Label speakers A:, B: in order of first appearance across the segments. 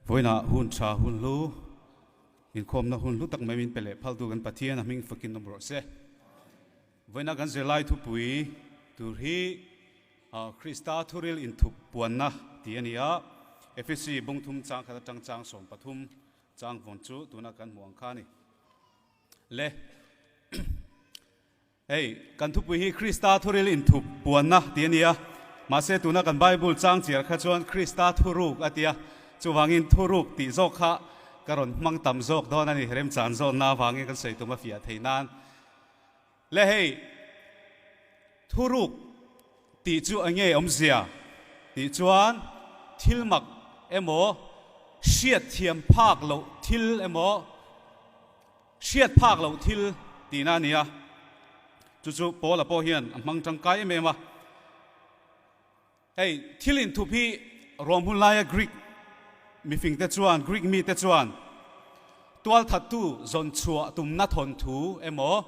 A: Vawiinah hun tha hun hlu, inkhawmna hun hlu tak mai min pe leh phaltu kan Pathian a hming fakin awm rawh se. Vawiinah kan zirlai thupui tur hi Krista thuril inthup puanna tih a ni a, Efesi bungthum chang khat atang chang 13 chang vawn chu tuna kan hmuh ang kha a ni. Le. Hei, kan thupui hi Krista thuril inthup puanna tih a ni a, mahse tuna kan Bible chang chiar kha chuan Krista thuruk a ti a, chuvangin thuruk tih zawk kha ka rawn hmang tam zawk dawn a ni, remchan zawnna avangin kan sawi tum a fiah thei nan. Le hei, thuruk tih chu eng nge awmzia tih chuan thil mak emaw hriat thiam phak loh thil emaw, Hriat phak loh thil tihna a ni a, chu chu Paula pawh hian a hmang tangkai em em a. Hei thil inthup hi Rom hun laia Greek mifingte chuan, Greek mite chuan tualthattu zawn chhuah tumna thawnthu emaw,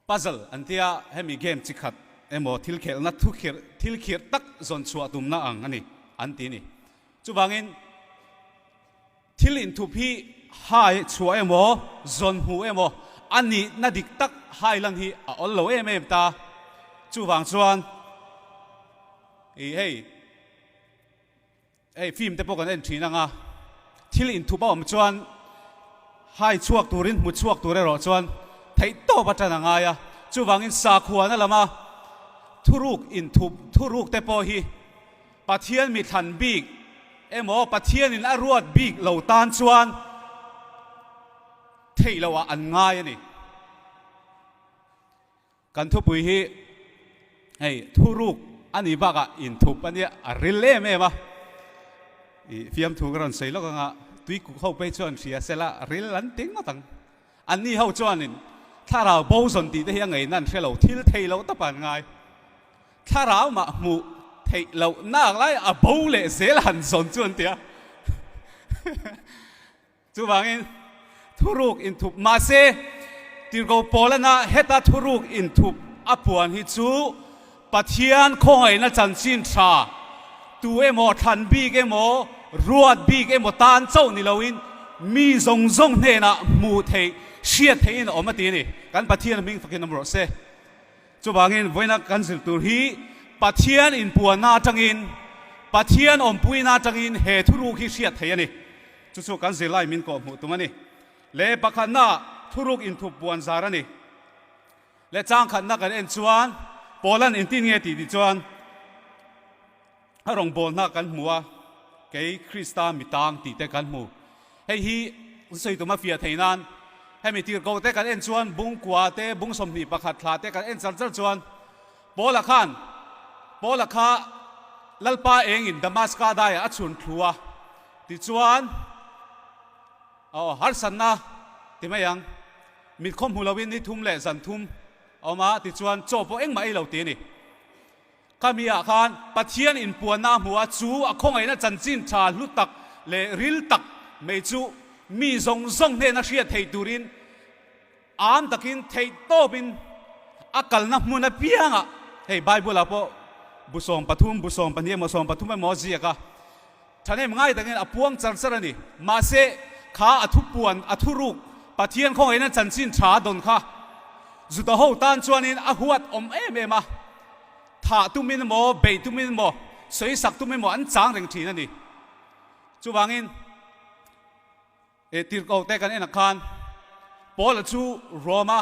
A: puzzle an tia hemi game chi khat emaw thil khelhna thu khirh, thil khirh tak zawn chhuah tumna ang a ni an ti a ni. Chuvangin thil inthup hi hai chhuah emaw zawn hmuh emaw a nihna dik tak hai lan hi a awl lo em em ta. Chuvang chuan ih hei. Hei film te pawh kan en thin ang a, thil inthup a awm chuan hai chhuak turin hmu chhuak tur erawh chuan theih tawp a tan a ngai a, chuvangin sakhuana lama thuruk inthup thuruk te pawh hi Pathian mi thlan bik emaw Pathianin a ruat bik lo tan chuan theih loh ah an ngai a ni. Kan thupui hi hei thuruk a nih bakah inthup a nia, a ril em em a. I fiamthu ka rawn sawi lawk anga tuikuk ho phei chuan hria sela ril an ti ngawt ang. Anni ho chuanin thlarau bo zawn tih te hi a ngaihna an hre lo, thil thei loh tawp an ngai. Thlarau mah hmuh theih loh nak lai a bo leh zel han zawn chu an ti a. Chuvangin, thuruk inthup mahse, Tirhkoh Paulana heta thuruk inthup a puan hi chu Pathian khawngaihna chanchin tha, tu emaw thlan bik emaw, ruat bik emaw tan chauh ni loin mi zawng zawng hnenah hmuh theih, hriat theihin a awm a ti a ni. Kan Pathian hming fakin awm rawh se. Chuvangin vawiina kan zir tur hi Pathian inpuanna atangin, Pathian awmpuina atangin he thuruk hi hriat theih a ni. Chu chu kan zirlai min kawhhmuh tum a ni. Leh pakhatna thuruk inthup puan zar a ni. Leh changkhatna kan en chuan Paula'n engtin nge tih tih chuan a rawngbawlna kan hmu a, kei Krista mi tang tih te kan hmu. Hei hi sawi tum a fiah thei nan hemi tirhkoh te kan en chuan bung kua te, bung 21 thla te kan en char char chuan Paula khan Paula kha Lalpa engin Damaska daiah a chhun thlu a, tichuan aw harsatna ti mai ang, mit khaw hmu loin ni thum leh zan thum a awm a, tichuan chaw pawh engmah ei lo ti a ni. Khami ah khan Pathian inpuanna a hmu a, chu a khawngaihna chanchin tha hlu tak leh ril tak mai chu mi zawng zawng hnena hriat theih turin am takin theih tawpin a kalna hmun apiangah, hei Bible ah pawh bu 13, bu 12 emaw 13 emaw a ziak a, thahnem ngai takin a puang char char a ni. Mahse, kha a thupuan, a thuruk, Pathian khawngaihna chanchin tha a dawn kha Juda ho tan chuanin a huat awm em em a, thah tumin emaw, beih tumin emaw, sawisak tum emaw an chang reng thin a ni. Chuvangin. E tirhkoh te kan enah khan Paula chu Roma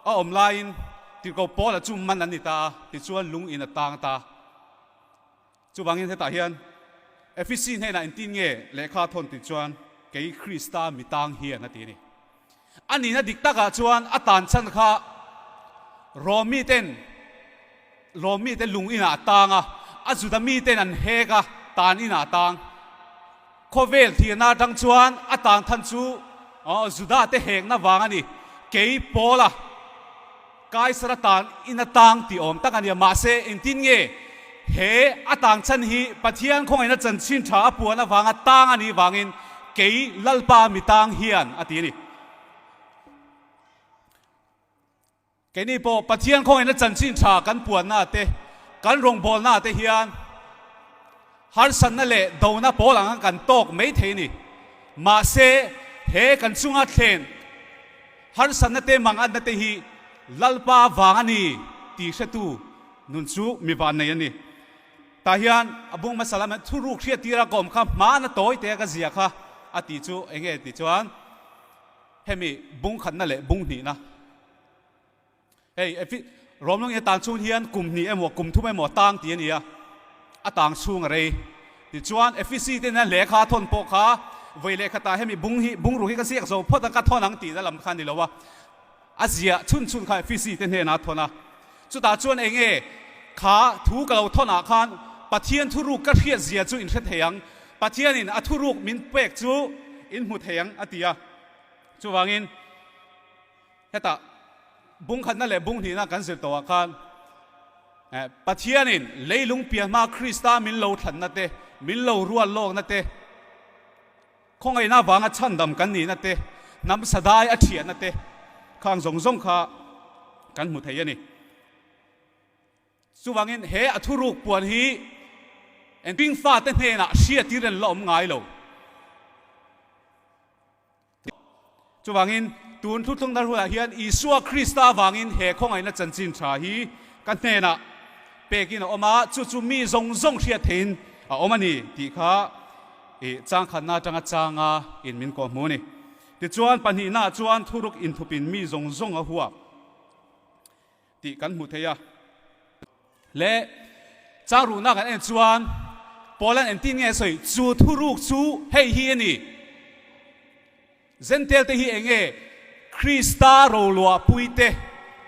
A: a awm laiin tirhkoh Paula chu man an ni ta a, tichuan lung in a tang ta. Chuvangin hetah hian Efesi hnenah engtin nge lehkha a thawn tih chuan kei Krista mi tang hian a ti a ni. A nihna dik takah chuan a tan chhan kha Rom miten Rom mite lung inah a tang a, a Juda miten an hek a, tan inah a tang. Khawvel thihna atang chuan a tan than chu Juda te hekna vang a ni. Kei Paula Kaisara tan in a tang tih awm tak a nia. Mahse, engtin nge he a tang chhan hi Pathian khawngaihna chanchin tha a puan avanga tang a nih vangin kei Lalpa mi tang hian a ti a ni. Keini pawh Pathian khawngaihna chanchin tha kan puanna te, kan rawngbawlna te hian. Harsatna leh dona pawl anga kan tawk mai thei a ni. Mahse, he kan chunga thlen harsatna te mangatna te hi Lalpa vang a ni tih hretu nun chu mi vannei a ni. Tah hian a bung hmasa lam hian thuruk hriattir a ka awm kha hmana tawi te a ka zia kha a tih chu eng nge tih chuan hemi bung khatna leh bung hnihna. Hei Efi Rom lung tan chhung hian kum hnih emaw kum thum emaw tang tih a ni a, a tang chhung a rei. Tichuan Efisi te hian lehkha a thawn pawh kha vawi lehkhatah hemi bung hi bungruk hi ka ziak zo phawt ang ka thawn ang tihna lam kha a ni lo a, a ziah chhun chhun kha Efisi te hnenah a thawn a. Chutah chuan eng nge kha thu ka lo thawnah khan Pathian thuruk ka hriat zia chu in hre thei ang, Pathianin a thuruk min pek chu in hmu thei ang a ti a. Chuvangin. Hetah bung khatna leh bung hnihna kan zir tawhah khan Pathianin leilung pian hma Krista min lo thlanna te, min lo rual lawkna te, khawngaihna avanga chhandam kan nihna te, hnam sadai a thiahna te khang zawng zawng kha kan hmu thei a ni. Chuvangin he a thuruk puan hi engtin fate hnenah hriatir an la awm ngai lo. Chuvangin, tun thuthlung thar hunah hian Isua Krista avangin he khawngaihna chanchin tha hi ka hnenah pekin a awm a, chu chu mi zawng zawng hriat theihin a awm a ni tih kha i changkhatna atanga changa in min kawhhmuh a ni. Tichuan, pahnihnaah chuan thuruk inthupin mi zawng zawng a huap tih kan hmu thei a. Le changruhna kan en chuan Paula'n engtin nge a sawi? Chu thuruk chu hei hi a ni. Zentail te hi eng nge? Krista roluahpui te,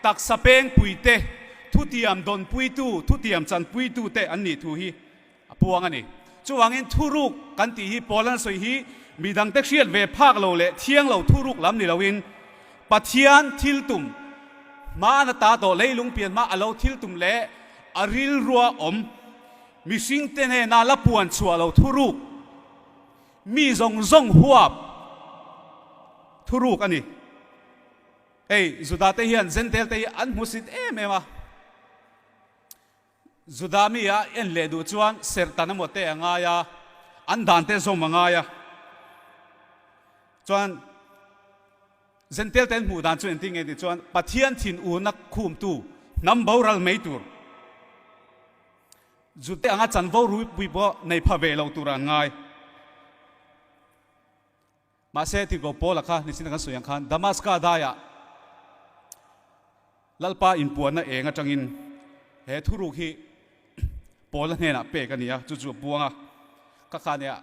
A: taksa pengpui te, thutiam dawnpuitu, thutiam chanpuitu te an nih thu hi a puang a ni. Chuvangin thuruk kan tih hi Paula'n a sawi hi midangte hriat ve phak lo leh thiang lo thuruk lam ni loin Pathian thil tum hma na ta tawh leilung pian hma a lo thil tum leh a rilrua awm mihringte hnena la puan chhuah lo thuruk mi zawng zawng huap thuruk a ni. Hei Juda te hian Jentail te hi an hmusit em em a. Juda mi a en leh duh chuan serhtan emaw te a ngai a, an dan te zawm a ngai a. Chuan Jentail te an hmuh dan chu engtin nge tih chuan Pathian thin urna khumtu hnam boral mai tur Jute anga chanvo rupui pawh nei pha ve lo tur an ngai. Mahse, Tirhkoh Paula kha nichin a kan sawi ang khan Damaska daiah Lalpa inpuanna eng atangin he thuruk hi Paula hnenah pek a ni a, chu chu a puang a, ka kha nia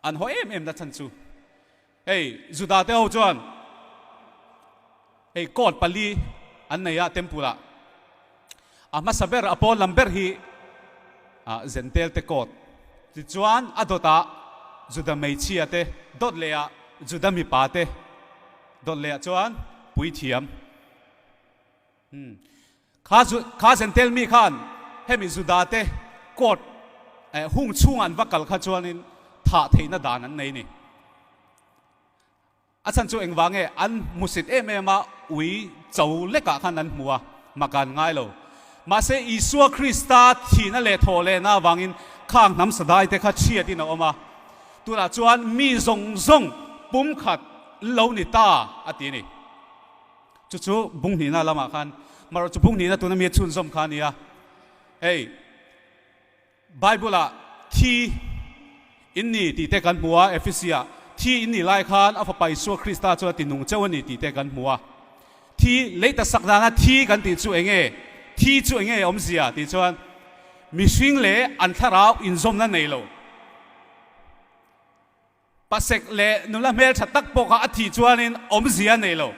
A: an haw em em na chhan chu hei Juda te ho chuan hei court pali an nei a temple ah a hmasa ber a pawn lam ber hi ah Zentel te court tichuan a dawt ah Juda hmeichhia te dawt leh ah Juda mipa te dawt leh ah chuan puithiam umm kha kha Zentel mi khan hemi Juda te court eh hung chhung an va kal kha chuanin thah theihna dan an nei a ni. A chhan chu engvang nge an hmusit em em a, ui cho lekah khan an hmu a, mak an ngai lo. Mahse Isua Krista thihna leh thawh lehna avangin khang hnam sadai te kha chhiatin a awm a, tunah chuan mi zawng zawng pumkhat lo ni ta a ti a ni. Chu chu bung hnihna lamah khan, marawh chu bung hnihna tuna mi a chhunzawm kha a ni a, hei. Bible-ah thi in ni tih te kan hmu a, Ephesiah thi in nih lai khan a Fapa Isua Krista chuan a ti nung cheu a ni tih te kan hmu a. Thi lei ta sak dana thi kan tih chu eng nge? Thi chu eng nge awmzia tih chuan mihring leh an thlarau inzawmna nei lo. Pasek leh nula hmeltha tak pawh kha a thih chuanin awmzia a nei lo.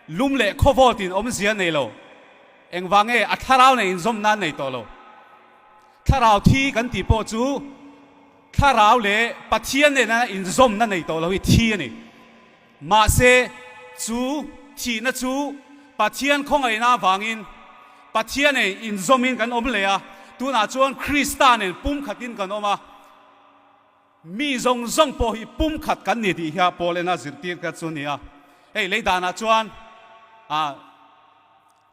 A: Lum leh khawvawltin awmzia a nei lo. Engvang nge a thlarau nei inzawmna a nei tawh lo. Thlarau thi kan tih pawh chu thlarau leh Pathian nena inzawmna nei tawh lo hi thi a ni. Mahse, chu thihna chu Pathian khawngaihna avangin Pathian nen inzawmin kan awm leh a, tunah chuan Krista nen pumkhatin kan awm a. Mi zawng zawng pawh hi pumkhat kan ni tih hia Paul ena zirtir kha chu a ni a. Hei lei danah chuan ah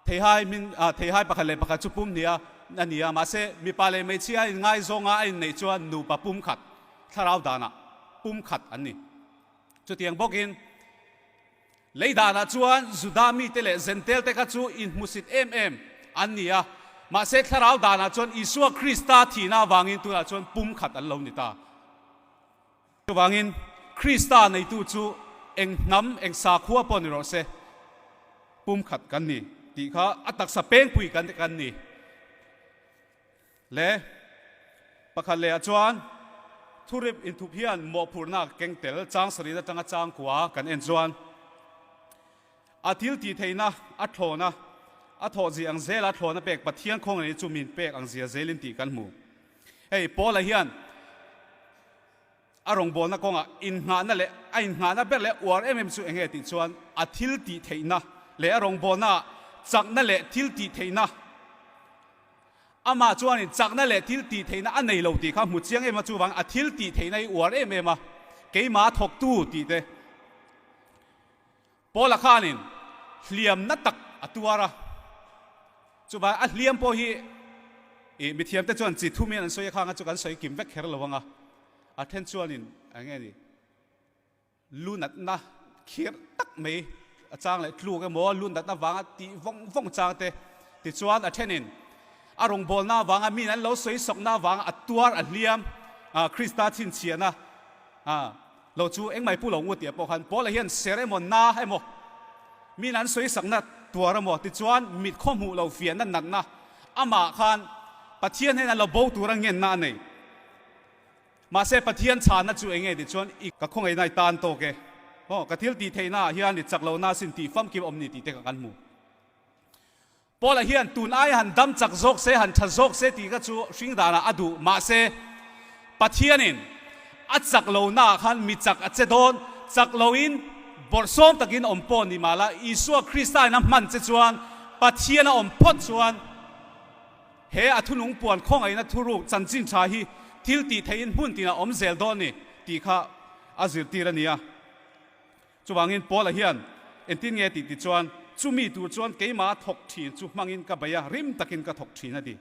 A: theihai min ah theihai pakhat leh pakhat chu pum ni a. a ni a, mahse mipa leh hmeichhia a inngaizawng a a inneih chuan nupa pumkhat, thlarau danah pumkhat an ni. Chutiang bawkin lei danah chuan Juda mite leh Zentelte kha chu inhmusit em em an ni a, mahse thlarau danah chuan Isua Krista thihna avangin tunah chuan pumkhat an lo ni ta. Chuvangin Krista neitu chu eng hnam, eng sakhua pawh ni rawh se, pumkhat kan ni tih kha a taksa pengpui kan kan ni. Le pakhat lehah chuan thurip inthup hian mawhphurhna keng tel chang sarih atanga changkua kan en chuan a thil tih theihna a thlawna a thawh zia ang zela thlawna pek Pathian khawngaihna chu min pek ang zia zelin tih kan hmu. Hei Paula hian A rawngbawlna kawngah innghahna leh a innghahna ber leh uar em em chu eng nge tih chuan a thil tih theihna leh a rawngbawlnaah chakna leh thil tih theihna amah chuanin chakna leh thil tih theihna a nei lo tih kha hmu chiang em a chuvangin a thil tih theihna hi uar em em a keimah thawktu tih te Paula khanin hliamna tak a tuar a, chuvang a hliam pawh hi ih mithiamte chuan chi thumin an sawi a khang a chu kan sawi kim vek kher lo ang a, a then chuanin eng nge ni lu natna khirh tak mai a chang leh tluk emaw lu natna vanga tih vawng vawng chang te tichuan a thenin a rawngbawlna avanga min an lo sawi sawkna avanga a tuar a hliam Krista chhinchhiahna A, lo chu engmah i pu lo ngu tih ah pawh khan Paula hian ser emaw na emaw min an sawi sakna tuar emaw tichuan mit khaw hmuh lo fiahna natna amah khan Pathian hnenah lo bo tura ngenna a nei. Mahse Pathian chhanna chu enge tih chuan i ka khawngaihna i tan tawk e, aw ka thil tih theihna ah hian i chak lohna sin tih famkim awm ni tih te kha kan hmu. Paula hian tun aia han dam chak zawk se, han tha zawk se tih kha chu hring danah a duh. Mahse, Pathianin a chak lohnaah khan mi chak a che dawn. Chak loin bawrhsawm takin awm pawh ni mah la, Isua Krista in a hman che chuan, Pathian a awm phawt chuan he a thunung puan khawngaihna thuruk chanchin tha hi thil tih theihin hmun tinah awm zel dawn ni tih kha a zirtir a ni a. Chuvangin Paula hian engtin nge tih ti chuan, Chumi tur chuan keimah thawk thin chu hmangin ka bei a, rim takin ka thawk thin a ti.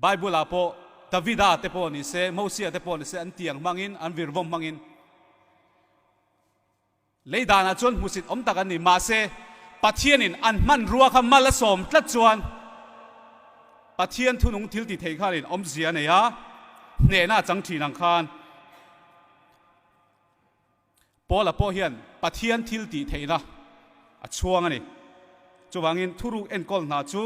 A: Bible-ah pawh Davida te pawh ni se, Mosia te pawh ni se an tiang hmangin, an virvawm hmangin lei danah chuan hmusit awm tak an ni. Mahse, Pathianin an hmanrua kha mal a sawm tlat chuan Pathian thunung thil ti thei khanin awmzia a nei a, hnehna a chang thin ang khan. Paula pawh hian Pathian thil tih theihna a chhuang a ni. Chuvangin thuruk enkawl hna chu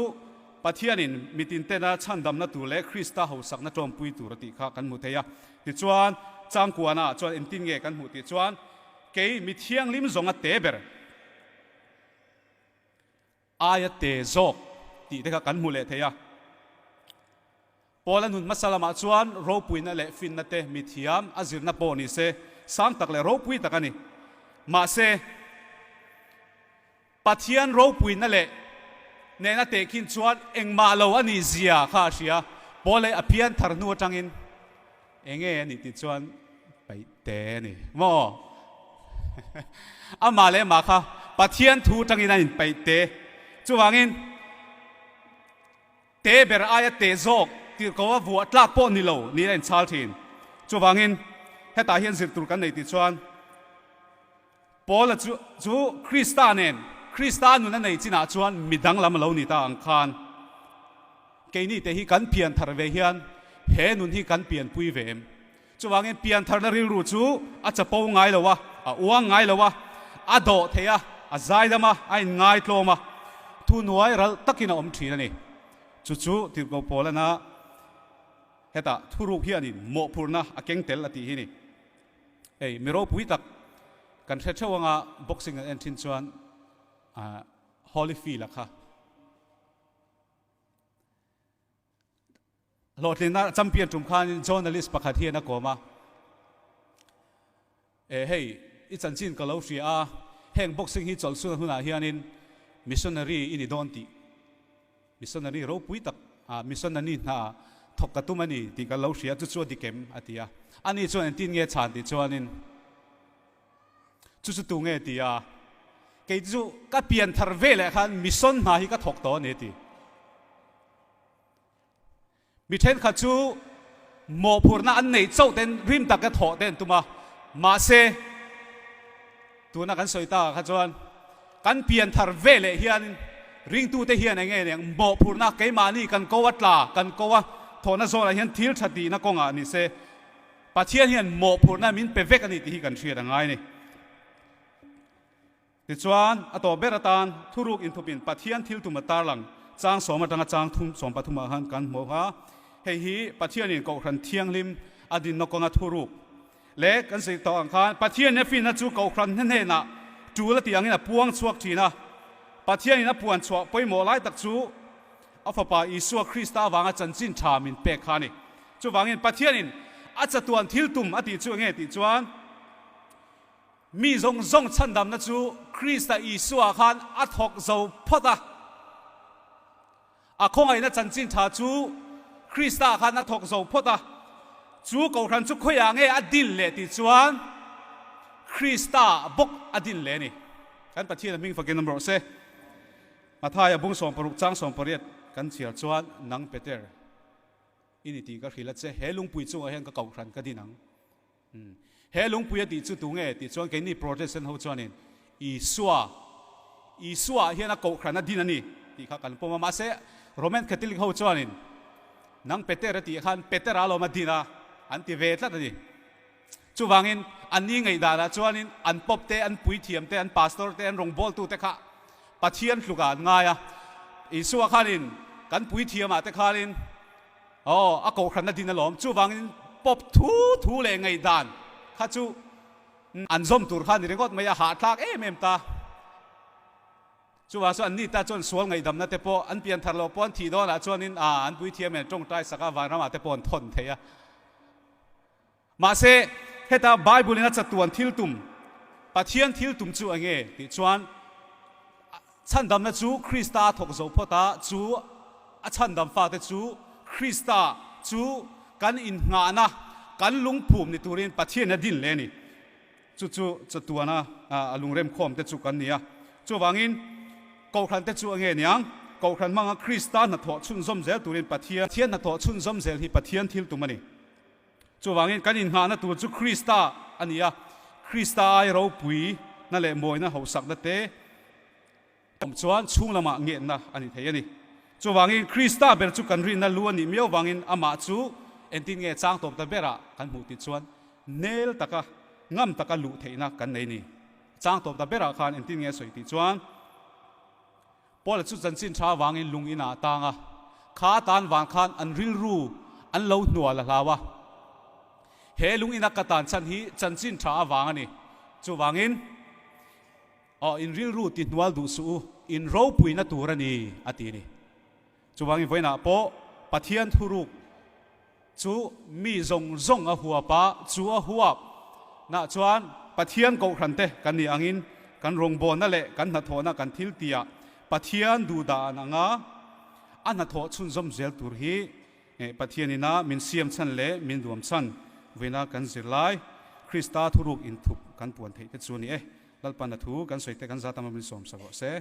A: Pathianin mitintena chhandamna tur leh Krista hausakna ṭawmpui tur a tih kha kan hmu thei a. Tichuan, changkuana ah chuan engtin nge kan hmuh tih chuan, Kei mi thianghlim zawnga te ber, Aia te zawk tih te kha kan hmu leh thei a. Paula nun hmasa lamah chuan ropuina leh finna te mithiam a zirna pawh ni se sang tak leh ropui tak a ni. Mahse, Pathian ropuina leh nehna tehkhin chuan engmah lo a nih zia kha a hria. Paula a phian thar hnu atangin Enge a nih tih chuan paih te a ni maw? Amah leh amah kha Pathian thu atangin a inpaih te. Chuvangin te ber aia te zawk tirhko a vuah tlak pawh ni lo niin a inchhal thin. Chuvangin hetah hian zir tur kan nei tih chuan Paula chu chu Krista nen Krista nun a nei chinah chuan mi danglam a lo ni ta ang khan keini te hi kan pian thar ve hian he nun hi kan pianpui ve em? Chuvangin pian tharna rilru chu a chapo ngai lo a, a uang ngai lo a, a dawh thei a, a zaidam a, a inngaitlawm a, thuhnuai ralh takin a awm thin a ni. Chu chu Tirhkoh Paulana hetah thuruk hianin mawhphurhna a keng tel a tih hi ni. Hei mi ropui tak kan hre theuh anga boxing an en thin chuan Holyfield-a kha hlawhtlinna champion tum khanin journalist pakhat hian a kawm a, E hei i chanchin ka lo hria a, heng boxing hi chawlhsuna hunah hianin missionary i ni dawn tih Missionary ropui tak ah missionary hna thawk ka tum a ni tih kan lo hria, chu chu a dik em? a ti a. Ani chuan engtin nge chhan tih chuanin, Chu chu tu nge? ti a. Kei chu ka pian thar ve leh khan mission hna hi ka thawk tawh a ni a ti. Mi thenkhat chu mawhphurhna an neih chauh ten rim taka thawh te an tum a, mahse tuna kan sawi takah kha chuan kan pian thar ve leh hianin ringtute hian eng nge eng mawhphurhna keimahni kan ko a tla kan ko a thawhna zawnah hian thil tha tihna kawngah ni se Pathian hian mawhphurhna min pe vek a ni tih hi kan hriat a ngai a ni. Tichuan, a tawp ber atan thuruk inthupin Pathian thil tum a tarlang chang sawm atanga chang thum sawm pathumah khan kan hmu a. Hei hi Pathianin Kohhran Thianghlim a dinna kawnga thuruk leh kan sawi tawh ang khan Pathianin a finna chu Kohhran hnenah tul a tih angin a puang chhuak thin a. Pathianin a puan chhuah pawimawh lai tak chu a Fapa Isua Krista avanga chanchin tha min pek kha a ni. Chuvangin Pathianin a chatuan thil tum a tih chu enge tih chuan, Mi zawng zawng chhandamna chu Krista Isua khan a thawk zo phawt a. A khawngaihna chanchin tha chu Krista khan a thawk zo phawt a. Chu kohhran chu khawiah nge a din leh tih chuan Krista bawk a din leh a ni. Kan Pathian a hming fakin awm rawh se. Mathaia bung 60 chang 18 kan chhiar chuan nang Peter i ni tih ka hrilh a che, he lungpui chungah hian ka kohhran ka din ang. He lungpui a tih chu tu nge tih chuan keini Protestant ho chuanin Isua, Isua ah hian a kohhran a din a ni tih kha kan pawm a, mahse Roman Catholic ho chuanin nang Peter a tih khan Peter a lawm a din a an ti ve tlat a ni. Chuvangin anni ngaihdanah chuanin an Pope te, an puithiam te, an pastor te, an rawngbawltu te kha Pathian tlukah an ngai a. Isua khanin kan puithiamah te khanin Aw, a kohhran a din alawm. Chuvangin pawp thu thu leh ngaihdan kha chu an zawm tur kha a ni ringawt mai a, hahthlak em em ta. Chuvang chuan anni ta chuan sual ngaihdamna te pawh an pian thar loh pawh an thih dawnah chuanin an puithiam hian tawngtai sak a, vanramah te pawh an thawn thei a. Mahse, heta Bible-in a chatuan thil tum, Pathian thil tum chu eng nge tih chuan, chhandamna chu Krista a thawk zo phawt a, chu a chhandam fate chu Krista chu kan innghahna, kan lungphum ni turin Pathianin a din leh a ni. Chu chu chatuana a lungremkhawmte chu kan ni a. Chuvangin, Kohhrante chu eng nge niang? Kohhran hmanga Krista hnathawh chhunzawm zel turin Pathian hnathawh chhunzawm zel hi Pathian thil tum a ni. Chuvangin kan innghahna tur chu Krista a ni a, Krista ai ropuina leh mawina hauhsakna te awm chuan chhung lamah ngenna a ni thei a ni. Chuvangin Krista ber chu kan rinna lu a nih miau vangin amah chu entin nge chang tawp ta berah kan hmuh tih chuan nel taka ngam taka luh theihna kan nei ni. Chang tawp ta berah khan entin nge sawi tih chuan. Paula chu chanchin tha avangin lung inah a tang a, kha a tan vang khan an rilru an lo hnual a hlau a. He lung ina ka tan chhan hi chanchin tha avang a ni. Chuvangin, aw, in rilru ti hnual duh suh u, in ropuina tur a ni, a ti a ni. Chuvangin vawiinah pawh Pathian thuruk Chu mi zawng zawng a huap a, chu a huap nah chuan Pathian kohhran te kan nih angin kan rawngbawlna leh kan hnathawhna kan thil tihah Pathian duhdan anga a hnathawh chhunzawm zel tur hi Pathian ina min siam chhan leh min duam chhan vuina kan zirlai Krista thuruk inthup kan puan theih te chu a ni e. Lalpan a thu kan sawi te kan zat ama min sawm sak rawh se.